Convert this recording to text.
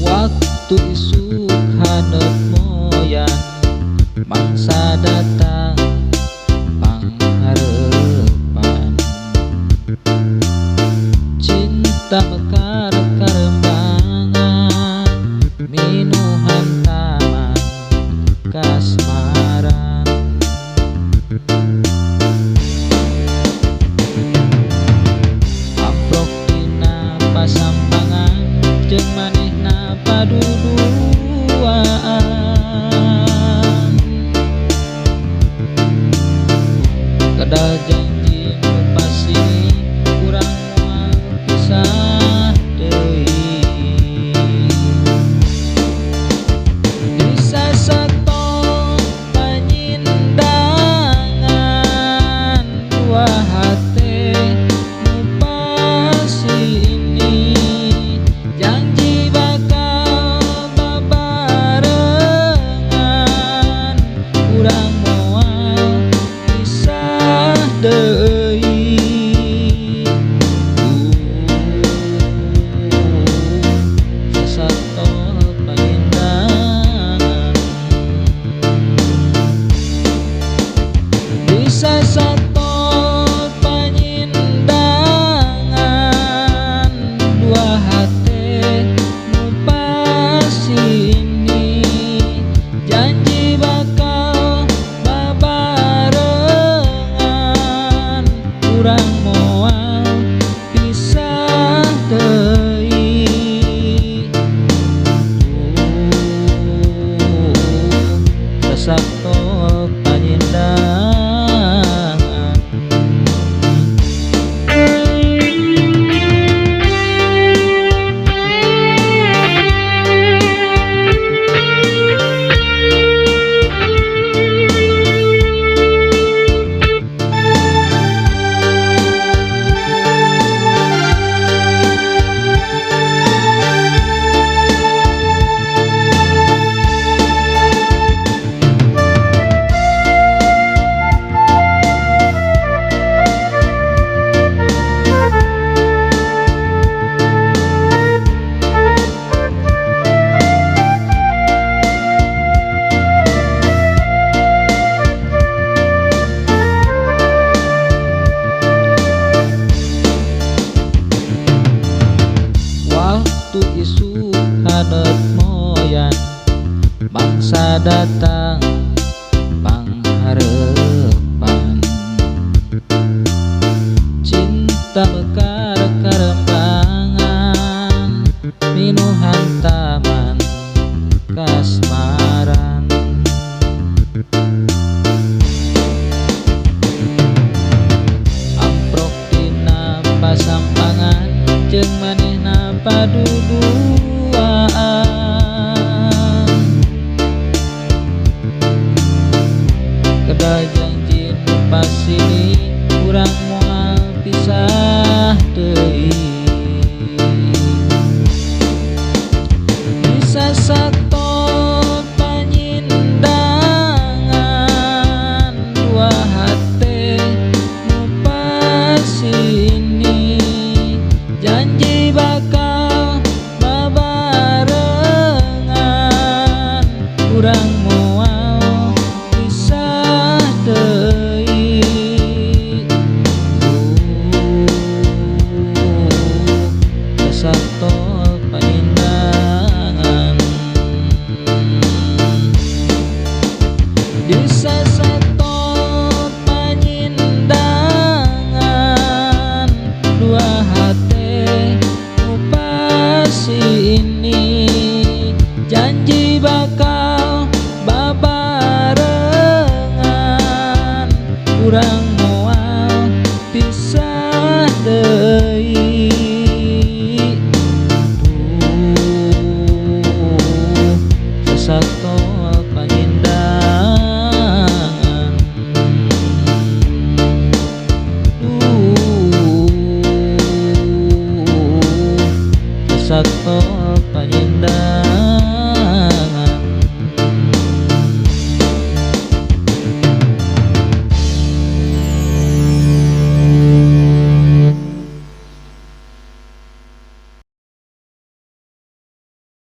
Waktu isuk haneut moyan mangsa datang panghareupan cinta mekar karembangan minuhan taman kasmaran amplop dina pasampangan jeung manehna paduduaan kadal janji nu pasti urang moal pisah deui disasatol panyindangan dua hate nu pasini janji bakal babarengan urang moal pisah deui sasatol panyindangan disasatol panyindangan dua hate nu pasini janji bakal babarengan urang moal pisah deui sasatol panyindangan. Waktu isuk haneut moyan mangsa datang panghareupan cinta mekar karembangan minuhan taman kasmaran amprok dina pasampangan jeung manehna paduduaan kedal janji nu pasini urang moal pisah deui disasatol panyindangan dua hate nu pasini janji bakal babarengan urang moal pisah deui sasatol panyindangan disasatol panyindangan dua hate nu pasini janji bakal babarengan urang moal pisah deui sasatol panyindangan. Sakto.